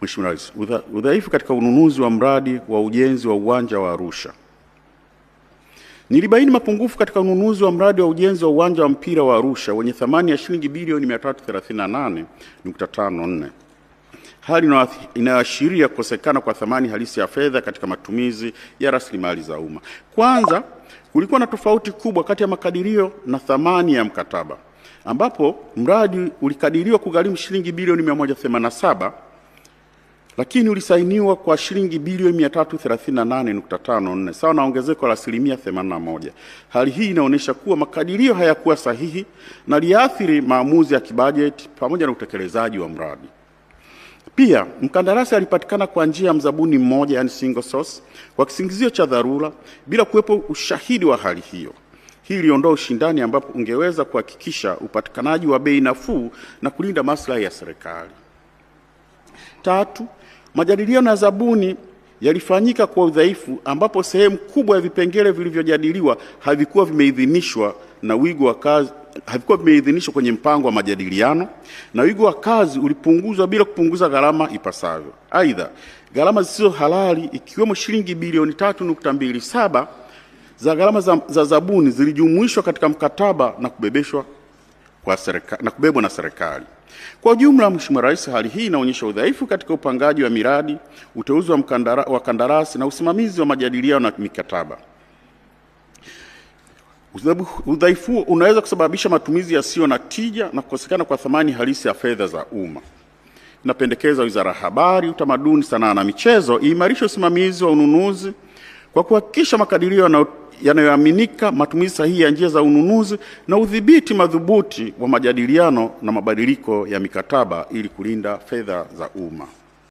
Mheshimiwa Rais, udhaifu katika ununuzi wa mradi wa ujenzi wa uwanja wa Arusha. Nilibaini mapungufu katika ununuzi wa mradi wa ujenzi wa uwanja wa mpira wa Arusha wenye thamani ya shilingi bilioni 338.54, hali inayoashiria kukosekana kwa thamani halisi ya fedha katika matumizi ya rasilimali za umma. Kwanza, kulikuwa na tofauti kubwa kati ya makadirio na thamani ya mkataba, ambapo mradi ulikadiriwa kugharimu shilingi bilioni 187 lakini ulisainiwa kwa shilingi bilioni 338.54 sawa na ongezeko la asilimia 81. Hali hii inaonyesha kuwa makadirio hayakuwa sahihi na liathiri maamuzi ya kibajeti pamoja na utekelezaji wa mradi. Pia mkandarasi alipatikana kwa njia ya mzabuni mmoja, yani single source, kwa kisingizio cha dharura bila kuwepo ushahidi wa hali hiyo. Hii iliondoa ushindani ambapo ungeweza kuhakikisha upatikanaji wa bei nafuu na kulinda maslahi ya serikali. Tatu, majadiliano ya zabuni yalifanyika kwa udhaifu ambapo sehemu kubwa ya vipengele vilivyojadiliwa havikuwa vimeidhinishwa na wigo wa kazi havikuwa vimeidhinishwa kwenye mpango wa majadiliano na wigo wa kazi ulipunguzwa bila kupunguza gharama ipasavyo. Aidha, gharama zisizo halali ikiwemo shilingi bilioni 3.27 za gharama za zabuni zilijumuishwa katika mkataba na kubebeshwa kwa na kubebwa na serikali. Kwa jumla, Mheshimiwa Rais, hali hii inaonyesha udhaifu katika upangaji wa miradi, uteuzi wa kandarasi na usimamizi wa majadiliano na mikataba. Udhaifu unaweza kusababisha matumizi yasiyo na tija na kukosekana kwa thamani halisi ya fedha za umma. Napendekeza Wizara ya Habari, Utamaduni, Sanaa na Michezo iimarishe usimamizi wa ununuzi kwa kuhakikisha makadirio yanayoaminika, matumizi sahihi ya njia za ununuzi na udhibiti madhubuti wa majadiliano na mabadiliko ya mikataba ili kulinda fedha za umma.